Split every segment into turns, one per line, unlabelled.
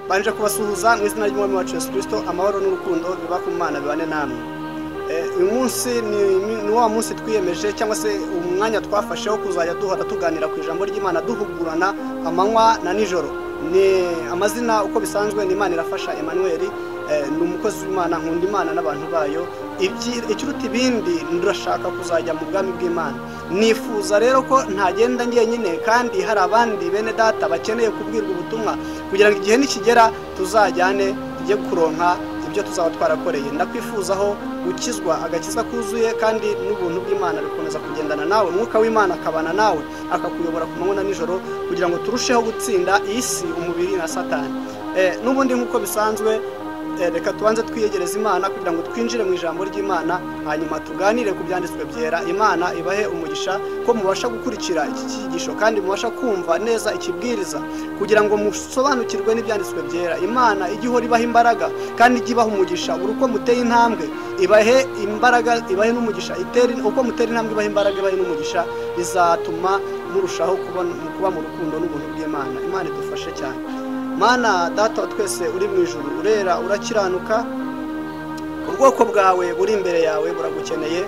Banje kubasuhuza mu izina ry'Umwami wacu Yesu Kristo, amahoro n'urukundo biba ku Mana bibane namwe. Uyu munsi ni wa munsi twiyemeje cyangwa se umwanya twafasheho kuzajya duhora tuganira ku ijambo ry'Imana, duhugurana amanywa na nijoro. Ni amazina uko bisanzwe ni Imana irafasha Emmanuel, ni umukozi w'Imana, nkunda Imana n'abantu bayo. Ikiruta ibindi ndashaka kuzajya mu bwami bw'Imana. Nifuza rero ko ntagenda njyenyine kandi hari abandi bene data bakeneye kubwirwa ubutumwa kugira ngo igihe nikigera tuzajyane tujye kuronka ibyo tuzaba twarakoreye. Ndakwifuzaho gukizwa agakiza kuzuye kandi n'ubuntu bw'Imana bikomeza kugendana nawe, umwuka w'Imana akabana nawe akakuyobora ku manywa na nijoro kugira ngo turusheho gutsinda isi, umubiri na Satani. N'ubundi nk'uko bisanzwe, reka tubanze twiyegereza Imana kugira ngo twinjire mu ijambo ry'Imana, hanyuma tuganire ku byanditswe byera. Imana ibahe umugisha ko mubasha gukurikira iki cyigisho kandi mubasha kumva neza ikibwiriza kugira ngo musobanukirwe n'ibyanditswe byera. Imana ijye ihora ibaha imbaraga kandi ijye ibaha umugisha buri uko muteye intambwe, ibahe imbaraga, ibahe n'umugisha, uko mutera intambwe ibahe imbaraga, ibahe n'umugisha, bizatuma murushaho kuba mu rukundo n'ubuntu bw'Imana. Imana idufashe cyane. Mana data wa twese uri mu ijuru, urera, urakiranuka, ubwoko bwawe buri imbere yawe buragukeneye.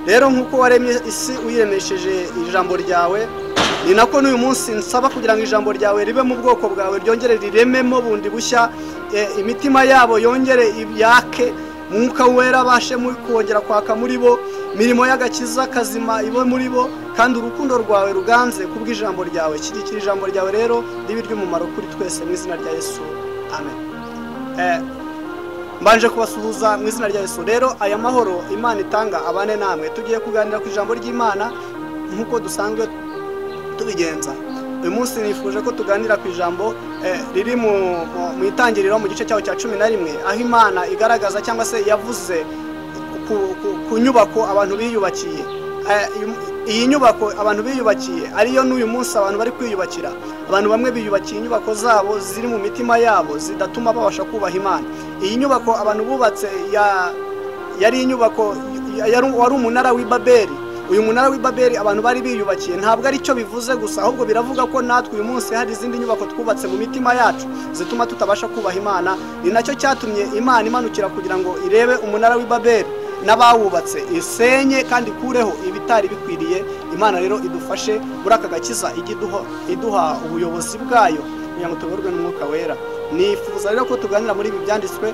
Rero nk'uko waremye isi uyiremesheje ijambo ryawe, ni nako n'uyu munsi nsaba kugira ngo ijambo ryawe ribe mu bwoko bwawe, ryongere rirememo bundi bushya, imitima yabo yongere yake, Mwuka wera abashe kongera kwaka muri bo, mirimo y'agakiza kazima ibe muri bo, kandi urukundo rwawe ruganze kubw'ijambo ryawe. Shyigikira ijambo ryawe rero ribe iry'umumaro kuri twese mu izina rya Yesu, amen. Mbanje kubasuhuza mu izina rya Yesu. Rero aya mahoro Imana itanga abane namwe. Tugiye kuganira ku ijambo ry'Imana nk'uko dusanzwe tubigenza. Uyu munsi nifuje ko tuganira ku ijambo riri mu itangiriro mu gice cyaho cya 11, aho Imana igaragaza cyangwa se yavuze ku nyubako abantu biyubakiye. Iyi nyubako abantu biyubakiye ariyo n'uyu munsi abantu bari kwiyubakira. Abantu bamwe biyubakiye inyubako zabo ziri mu mitima yabo zidatuma babasha kubaha Imana. Iyi nyubako abantu bubatse yari inyubako wari umunara w'i Babeli. Uyu munara w'i Babeli abantu bari biyubakiye ntabwo ari cyo bivuze gusa, ahubwo biravuga ko natwe uyu munsi hari izindi nyubako twubatse mu mitima yacu zituma tutabasha kubaha Imana. Ni nacyo cyatumye Imana imanukira kugira ngo irebe umunara w'i Babeli n'abawubatse, isenye kandi ikureho ibitari bikwiriye. Imana rero idufashe muri aka gakiza, ijye iduha ubuyobozi bwayo kugira ngo tuyoborwe n'umwuka wera. Nifuza rero ko tuganira muri ibi byanditswe,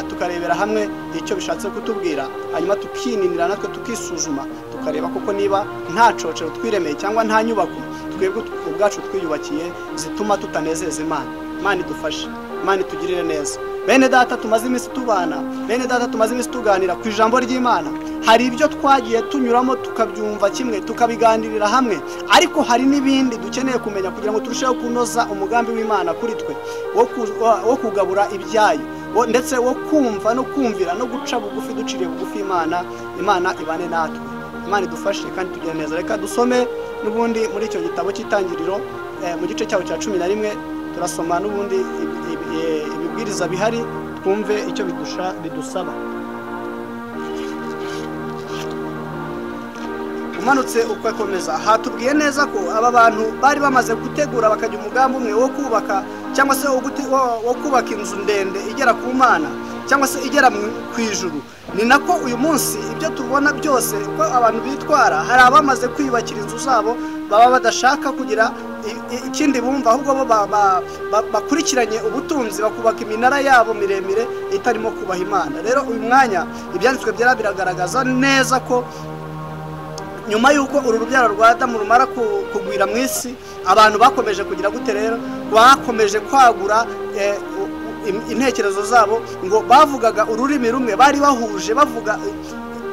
tukarebera hamwe icyo bishatse kutubwira, hanyuma tukininira natwe tukisuzuma, tukareba koko niba nta cocero twiremeye cyangwa nta nyubako twebwe ubwacu twiyubakiye zituma tutanezeza Imana. Imana idufashe, Imana itugirire neza. Bene data tumaze iminsi tubana, bene data tumaze iminsi tuganira ku ijambo ry'Imana, hari ibyo twagiye tunyuramo tukabyumva kimwe, tukabiganirira hamwe, ariko hari n'ibindi dukeneye kumenya kugira ngo turusheho kunoza umugambi w'Imana kuri twe wo kugabura ibyayo, ndetse wo kumva no kumvira no guca bugufi duciriye bugufi Imana. Imana ibane natwe, Imana idufashe kandi tugire neza. Reka dusome n'ubundi muri icyo gitabo cy'itangiriro mu gice cyaho cya 11, turasoma n'ubundi ibibwiriza bihari, twumve icyo bidusaba. Umanutse ukakomeza, hatubwiye neza ko aba bantu bari bamaze gutegura bakajya umugambi umwe wo kubaka cyangwa se wo kubaka inzu ndende igera ku Mana cyangwa se igera ku ijuru. Ni nako uyu munsi ibyo tubona byose uko abantu bitwara, hari abamaze kwiyubakira inzu zabo baba badashaka kugira ikindi bumva, ahubwo bo bakurikiranye ubutunzi bakubaka iminara yabo miremire itarimo kubaha Imana. Rero uyu mwanya ibyanditswe byera biragaragaza neza ko nyuma y'uko uru rubyaro rwa Adamu rumara kugwira mu isi, abantu bakomeje kugira gute rero? Bakomeje kwagura intekerezo zabo, ngo bavugaga ururimi rumwe, bari bahuje, bavuga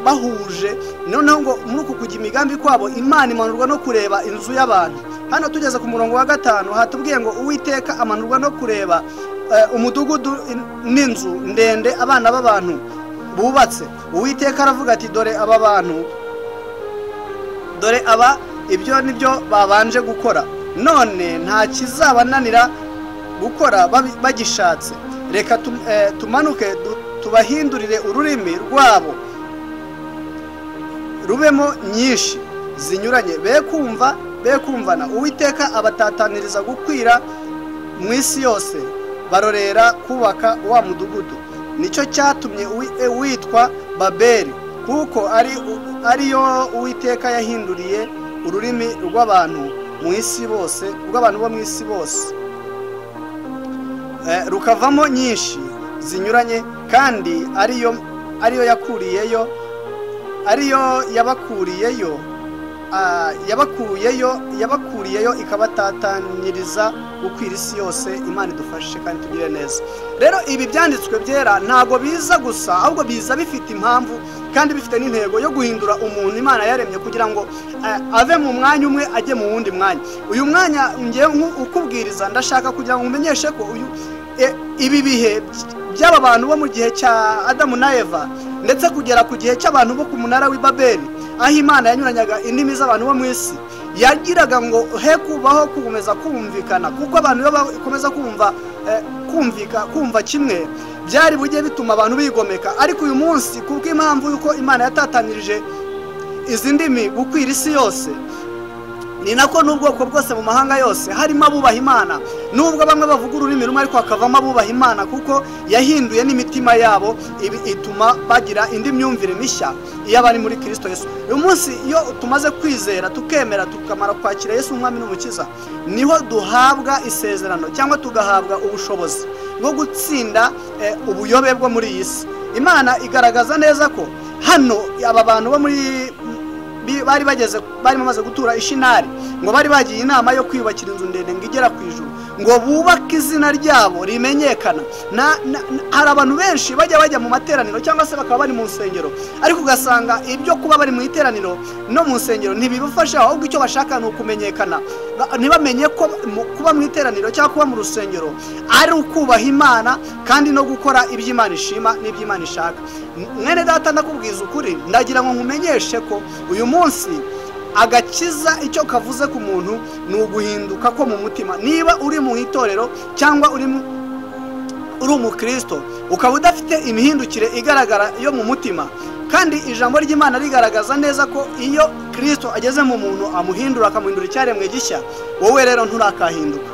bahuje. Noneho ngo muri uku kujya imigambi kwabo, Imana imanurwa no kureba inzu y'abantu. Hano tugeze ku murongo wa 5 hatubwiye ngo Uwiteka amanurwa no kureba umudugudu n'inzu ndende abana b'abantu bubatse. Uwiteka aravuga ati dore aba bantu, dore aba ibyo nibyo babanje gukora, none nta kizabananira gukora bagishatse. Reka tumanuke tubahindurire ururimi rwabo rubemo nyinshi zinyuranye, be kumva be kumvana. Uwiteka abatataniriza gukwira mu isi yose, Barorera kubaka wa mudugudu. Nicyo cyatumye witwa Babeli, kuko ariyo Uwiteka yahinduriye ururimi rw'abantu mu isi bose, rw'abantu bo mu isi bose, rukavamo nyinshi zinyuranye, kandi ariyo yakuriyeyo, ariyo yabakuriyeyo, yabakuyeyo ikabatatanyiriza gukwira isi yose. Imana idufashe kandi tugire neza. Rero ibi byanditswe byera ntago biza gusa, ahubwo biza bifite impamvu kandi bifite n'intego yo guhindura umuntu Imana yaremye, kugira ngo ave mu mwanya umwe ajye mu wundi mwanya. Uyu mwanya ngiye ukubwiriza, ndashaka kugira ngo umenyeshe ko uyu ibi bihe by'aba bantu bo mu gihe cya Adamu na Eva, ndetse kugera ku gihe cy'abantu bo ku munara w'i Babeli, aho Imana yanyuranyaga indimi z'abantu bo mu isi, yagiraga ngo he kubaho gukomeza kumvikana, kuko abantu iyo bakomeza kumva kimwe byari bujye bituma abantu bigomeka. Ariko uyu munsi kubw'impamvu yuko Imana yatatanirije izi ndimi gukwira isi yose, ni nako n'ubwoko bwose mu mahanga yose harimo abubaha Imana, nubwo bamwe bavuga ururimi rumwe ariko hakavamo abubaha Imana, kuko yahinduye n'imitima yabo, ituma bagira indi myumvire mishya iyo bari muri Kristo Yesu. Uyu munsi iyo tumaze kwizera tukemera tukamara kwakira Yesu umwami n'umukiza, niho duhabwa isezerano cyangwa tugahabwa ubushobozi bwo gutsinda ubuyobe bwo muri iyi si. Imana igaragaza neza ko hano aba bantu bo muri bari bageze, bari bamaze gutura Ishinari, ngo bari bagiye inama yo kwiyubakira inzu ndende ngo igera ku ijuru, ngo bubake izina ryabo rimenyekana. Hari abantu benshi bajya mu materaniro cyangwa se bakaba bari mu nsengero, ariko ugasanga ibyo kuba bari mu iteraniro no mu nsengero ntibibafasha, ahubwo icyo bashaka ni ukumenyekana. Ntibamenye ko kuba mu iteraniro cyangwa kuba mu rusengero ari ukubaha Imana kandi no gukora ibyo Imana ishima n'ibyo Imana ishaka. Mwene data, ndakubwiza ukuri, ndagira ngo nkumenyeshe ko uyu munsi agakiza icyo kavuze ku muntu ni uguhinduka ko mu mutima. Niba uri mu itorero cyangwa uri umukristo ukaba udafite imihindukire igaragara yo mu mutima, kandi ijambo ry'Imana rigaragaza neza ko iyo Kristo ageze mu muntu amuhindura akamuhindura icyaremwe gishya, wowe rero nturakahinduka.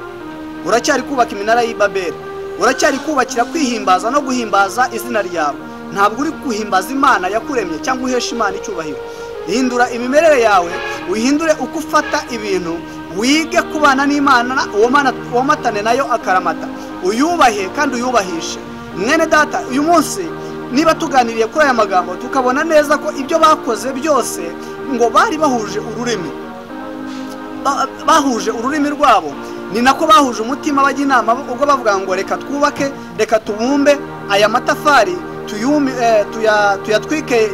Uracyari kubaka iminara y'i Babeli, uracyari kubakira kwihimbaza no guhimbaza izina ryawe. Ntabwo uri guhimbaza Imana yakuremye cyangwa uhesha Imana icyubahiro. Hindura imimerere yawe, uhindure uko ufata ibintu, wige kubana n'Imana, uwomatane nayo akaramata, uyubahe kandi uyubahishe. Mwene data, uyu munsi niba tuganiriye kuri aya magambo tukabona neza ko ibyo bakoze byose ngo bari bahuje ururimi, bahuje ururimi rwabo, ni nako bahuje umutima, bajya inama ubwo bavuga ngo reka twubake, reka tubumbe aya matafari, tuyatwike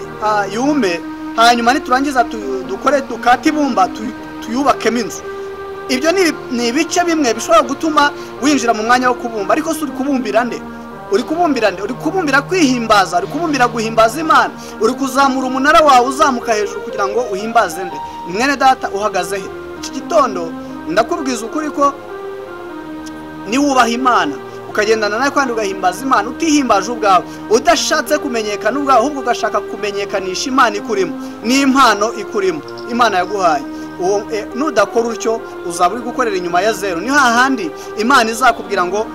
yume, hanyuma niturangiza dukore dukate ibumba tuyubakemo inzu. Ibyo ni ibice bimwe bishobora gutuma winjira mu mwanya wo kubumba. Ariko si uri kubumbira nde? Uri kubumbira nde? Uri kubumbira kwihimbaza, uri kubumbira guhimbaza Imana, uri kuzamura umunara wawe uzamuka hejuru kugira ngo uhimbaze nde? Mwene data, uhagaze he? Iki gitondo ndakubwiza ukuri ko niwubaha Imana ukagendana nayo kandi ugahimbaza Imana, utihimbaje ubwawe, udashatse kumenyekana ubwawe, ahubwo ugashaka kumenyekanisha Imana ikurimo n'impano ikurimo Imana yaguhaye, nudakora utyo uzaba uri gukorera inyuma ya zero. Ni hahandi Imana izakubwira ngo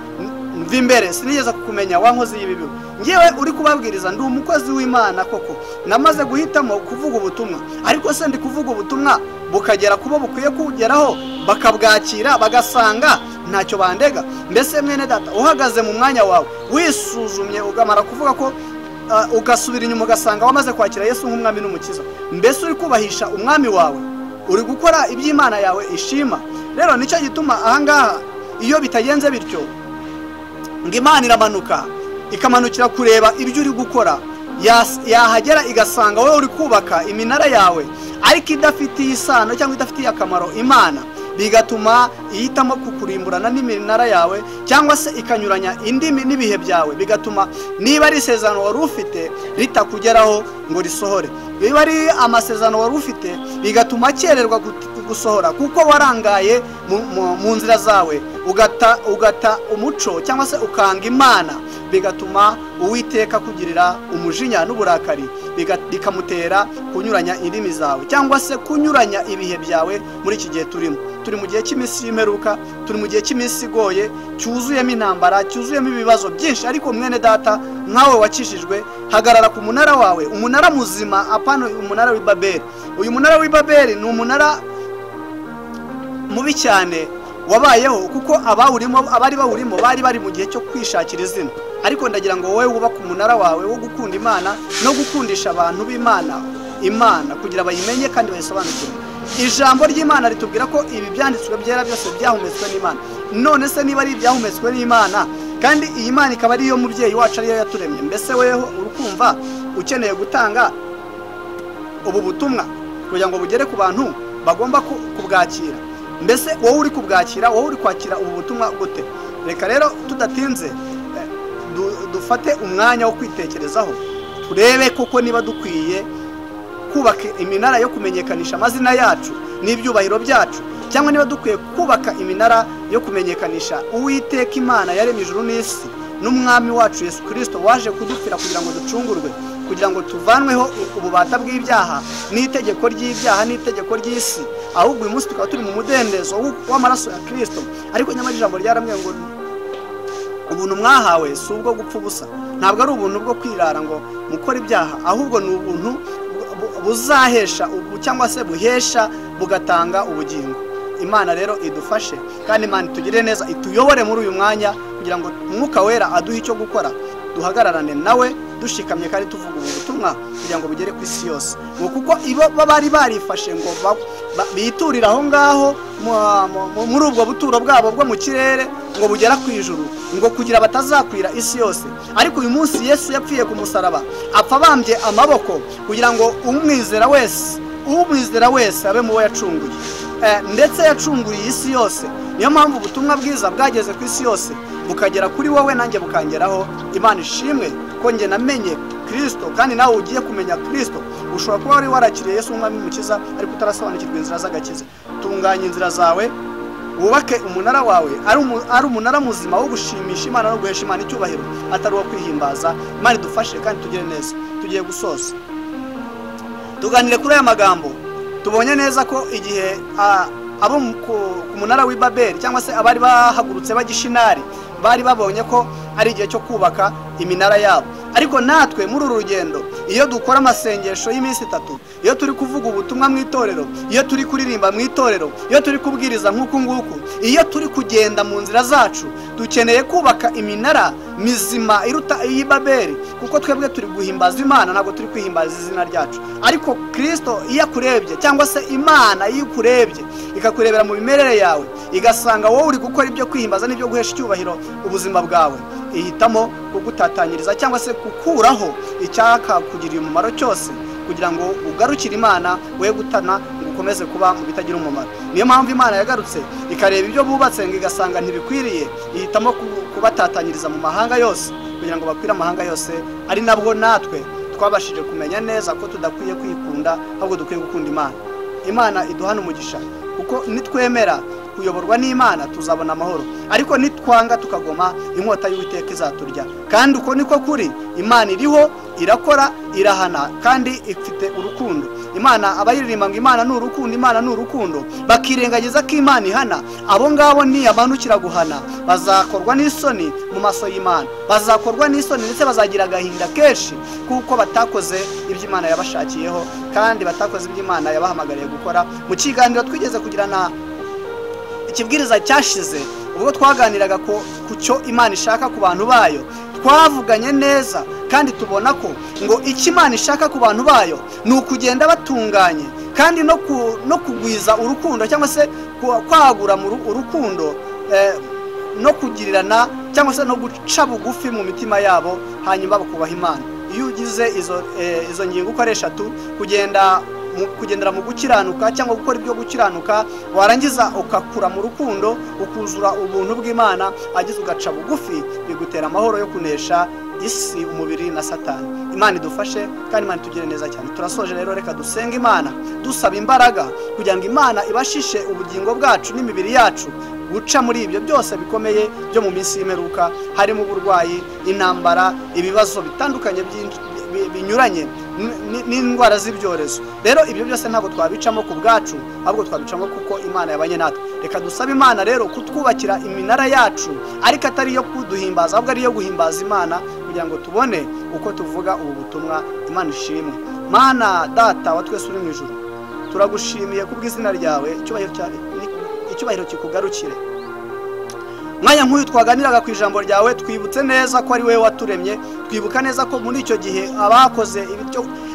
mva imbere, sinigeze kukumenya, wankoze ibibi. Ngewe uri kubabwiriza ndi umukozi w'Imana koko, namaze guhitamo kuvuga ubutumwa, ariko se ndi kuvuga ubutumwa bukagera kubo bukwiye kugeraho, bakabwakira bagasanga ntacyo bandega. Mbese mwene data, uhagaze mu mwanya wawe wisuzumye, ugamara kuvuga ko ugasubira inyuma ugasanga wamaze kwakira Yesu nk'umwami n'umukiza, mbese uri kubahisha umwami wawe? Uri gukora iby'Imana yawe ishima? Rero nicyo gituma ahangaha iyo bitagenze bityo, ngo Imana iramanuka ikamanukira kureba ibyo uri gukora, yahagera igasanga wowe uri kubaka iminara yawe ariko idafitiye isano cyangwa idafitiye akamaro Imana, bigatuma ihitamo kukurimburana n'iminara yawe, cyangwa se ikanyuranya indimi n'ibihe byawe, bigatuma niba ari isezerano wari ufite ritakugeraho ngo risohore, niba ari amasezerano wari ufite bigatuma akererwa gusohora, kuko warangaye mu nzira zawe, ugata umuco cyangwa se ukanga Imana, bigatuma Uwiteka kugirira umujinya n'uburakari, bikamutera kunyuranya indimi zawe cyangwa se kunyuranya ibihe byawe muri iki gihe turimo. Turi mu gihe cy'iminsi y'imperuka, turi mu gihe cy'iminsi igoye, cyuzuyemo intambara, cyuzuyemo ibibazo byinshi. Ariko mwene data, nkawe wakijijwe, hagarara ku munara wawe, umunara muzima, apana umunara w'i Babeli. Uyu munara w'i Babeli ni umunara mubi cyane wabayeho, kuko abawurimo, abari bawurimo bari bari mu gihe cyo kwishakira izina. Ariko ndagira ngo wowe wubake umunara wawe wo gukunda Imana no gukundisha abantu b'Imana Imana, kugira bayimenye kandi bayisobanukirwe. Ijambo ry'Imana ritubwira ko ibi byanditswe byera byose byahumetswe n'Imana. None se niba ari ibyahumetswe n'Imana, kandi iyi Mana ikaba ariyo mubyeyi wacu, ariyo yaturemye, mbese weho urukumva ukeneye gutanga ubu butumwa kugira ngo bugere ku bantu bagomba kubwakira? Mbese wowe uri kubwakira, wowe uri kwakira ubu butumwa gute? Reka rero tudatinze dufate umwanya wo kwitekerezaho, turebe koko niba dukwiye kubaka iminara yo kumenyekanisha amazina yacu n'ibyubahiro byacu, cyangwa niba dukwiye kubaka iminara yo kumenyekanisha Uwiteka Imana yaremye ijuru n'isi n'umwami wacu Yesu Kristo waje kudupfira kugira ngo ducungurwe, kugira ngo tuvanweho ububata bw'ibyaha n'itegeko ry'ibyaha n'itegeko ry'isi, ahubwo uyu munsi tukaba turi mu mudendezo w'amaraso ya Kristo. Ariko nyamara ijambo ryaramwe ngo ubuntu mwahawe si ubwo gupfa ubusa, ntabwo ari ubuntu bwo kwirara ngo mukore ibyaha, ahubwo ni ubuntu buzahesha cyangwa se buhesha bugatanga ubugingo. Imana rero idufashe, kandi Imana itugirire neza, ituyobore muri uyu mwanya kugira ngo Umwuka Wera aduhe icyo gukora, duhagararane nawe dushikamye kandi tuvuga ubu butumwa kugira ngo bugere ku isi yose. Ngo kuko ibo bari barifashe ngo biturira aho ngaho muri ubwo buturo bwabo bwo mu kirere ngo bugera ku ijuru, ngo kugira batazakwira isi yose. Ariko uyu munsi Yesu yapfiye ku musaraba, apfa abambye amaboko kugira ngo umwizera wese abe mu bo yacunguye, ndetse yacunguriye isi yose. Niyo mpamvu ubutumwa bwiza bwageze ku isi yose, bukagera kuri wowe nanjye bukangeraho. Imana ishimwe ko njye namenye Kristo, kandi nawe ugiye kumenya Kristo. Ushobora kuba wari warakiriye Yesu nk'umwami n'umukiza, ariko utarasobanukirwa inzira z'agakiza. Tunganya inzira zawe, wubake umunara wawe ari umunara muzima wo gushimisha Imana no guhesha Imana icyubahiro, atari uwo kwihimbaza. Imana idufashe kandi tugire neza. Tugiye gusoza tuganire kuri aya magambo. Tubonye neza ko igihe abo ku munara w'i Babeli cyangwa se abari bahagurutse bagishinari bari babonye ko ari igihe cyo kubaka iminara yabo. Ariko natwe muri uru rugendo, iyo dukora amasengesho y'iminsi itatu, iyo turi kuvuga ubutumwa mu itorero, iyo turi kuririmba mu itorero, iyo turi kubwiriza nk'uku nguku, iyo turi kugenda mu nzira zacu, dukeneye kubaka iminara mizima iruta iy'i Babeli, kuko twebwe turi guhimbaza Imana, ntabwo turi kwihimbaza izina ryacu. Ariko Kristo iyo akurebye, cyangwa se Imana iyo ikurebye ikakurebera mu mimerere yawe, igasanga wowe uri gukora ibyo kwihimbaza n'ibyo guhesha icyubahiro ubuzima bwawe, ihitamo kugutatanyiriza cyangwa se gukuraho icyakakugiriye umumaro cyose, kugira ngo ugarukire Imana, we gutana ngo ukomeze kuba mu bitagira umumaro. Niyo mpamvu Imana yagarutse ikareba ibyo bubatse ngo igasanga ntibikwiriye, ihitamo kubatatanyiriza mu mahanga yose kugira ngo bakwire amahanga yose. Ari nabwo natwe twabashije kumenya neza ko tudakwiye kwikunda, ahubwo dukwiye gukunda Imana. Imana iduhana umugisha, kuko nitwemera kuyoborwa n'Imana tuzabona amahoro, ariko nitwanga tukagoma, inkota y'Uwiteka izaturya. Kandi uko niko kuri, Imana iriho, irakora, irahana, kandi ifite urukundo. Imana abayiririmba ngo Imana ni urukundo, Imana ni urukundo, bakirengagiza ko Imana ihana. Abo ngabo niyamanukira guhana bazakorwa n'isoni mu maso y'Imana, bazakorwa n'isoni ndetse bazagira agahinda kenshi, kuko batakoze ibyo Imana yabashakiyeho, kandi batakoze ibyo Imana yabahamagariye gukora. Mu kiganiro twigeze kugirana ikibwiriza cyashize, ubwo twaganiraga ku cyo Imana ishaka ku bantu bayo, twavuganye neza kandi tubona ko ngo icyo Imana ishaka ku bantu bayo ni ukugenda batunganye, kandi no kugwiza urukundo, cyangwa se kwagura urukundo, no kugirirana, cyangwa se no guca bugufi mu mitima yabo, hanyuma bakubaha Imana. Iyo ugize izo ngingo uko ari eshatu, kugendera mu gukiranuka cyangwa gukora ibyo gukiranuka, warangiza ukakura mu rukundo, ukuzura ubuntu bw'Imana, agize ugaca bugufi, bigutera amahoro yo kunesha isi, umubiri na Satani. Imana idufashe kandi Imana itugire neza cyane. Turasoje rero, reka dusenge Imana dusaba imbaraga kugira ngo Imana ibashishe ubugingo bwacu n'imibiri yacu guca muri ibyo byose bikomeye byo mu minsi y'imperuka, harimo uburwayi, intambara, ibibazo bitandukanye binyuranye n'indwara z'ibyorezo. Rero ibyo byose ntabwo twabicamo ku bwacu, ahubwo twabicamo kuko Imana yabanye natwe. Reka dusabe Imana rero kutwubakira iminara yacu, ariko atari iyo kuduhimbaza, ahubwo ari iyo guhimbaza Imana, kugira ngo tubone uko tuvuga ubu butumwa. Imana ishimwe. Mana Data wa twese uri mu ijuru, turagushimiye kubw'izina ryawe, icyubahiro kikugarukire. Mwanya nk'uyu twaganiraga ku ijambo ryawe, twibutse neza ko ari wowe waturemye, twibuka neza ko muri icyo gihe abakoze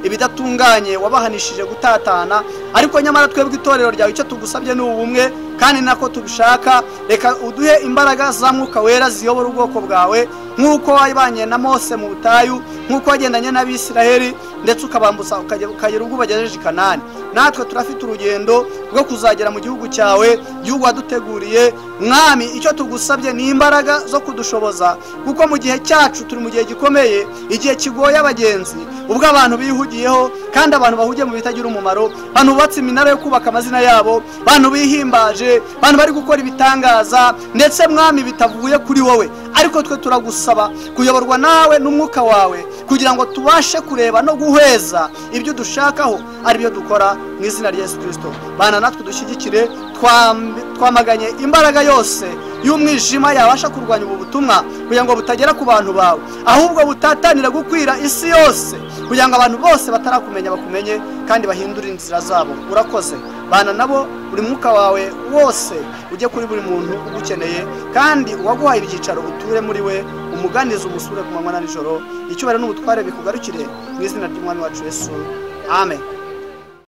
ibidatunganye wabahanishije gutatana, ariko nyamara twebwe itorero ryawe icyo tugusabye ni ubumwe, kandi nako tubishaka. Reka uduhe imbaraga za Mwuka Wera ziyobora ubwoko bwawe, nk'uko wabanye na Mose mu butayu, nk'uko wagendanye n'Abisiraheli, ndetse ukabambutsa ukagera ubwo ubagejeje i Kanani. Natwe turafite urugendo rwo kuzagera mu gihugu cyawe, igihugu waduteguriye. Mwami, icyo tugusabye ni imbaraga zo kudushoboza, kuko mu gihe cyacu turi mu gihe gikomeye, igihe kigoye abagenzi, ubwo abantu bihugiyeho, kandi abantu bahugiye mu bitagira umumaro, abantu bubatse iminara yo kubaka amazina yabo, abantu bihimbaje, abantu bari gukora ibitangaza, ndetse Mwami bitavuye kuri wowe. Ariko twe turagusaba kuyoborwa nawe n'umwuka wawe, kugira ngo tubashe kureba no guheza ibyo dushakaho ari byo dukora, mu izina rya Yesu Kristo. Bana natwe dushyigikire, twamaganye imbaraga yose y'umwijima yabasha kurwanya ubu butumwa, kugira ngo butagera ku bantu bawe, ahubwo butatanira gukwira isi yose, kugira ngo abantu bose batarakumenya bakumenye, kandi bahindure inzira zabo. Urakoze. Bana nabo, buri mwuka wawe wose ujye kuri buri muntu ugukeneye, kandi uwaguhaye ibyicaro uture muri we, umuganize, umusure ku manywa na nijoro. Icyubahiro n'ubutware bikugarukire mu izina ry'Umwami wacu Yesu. Amen.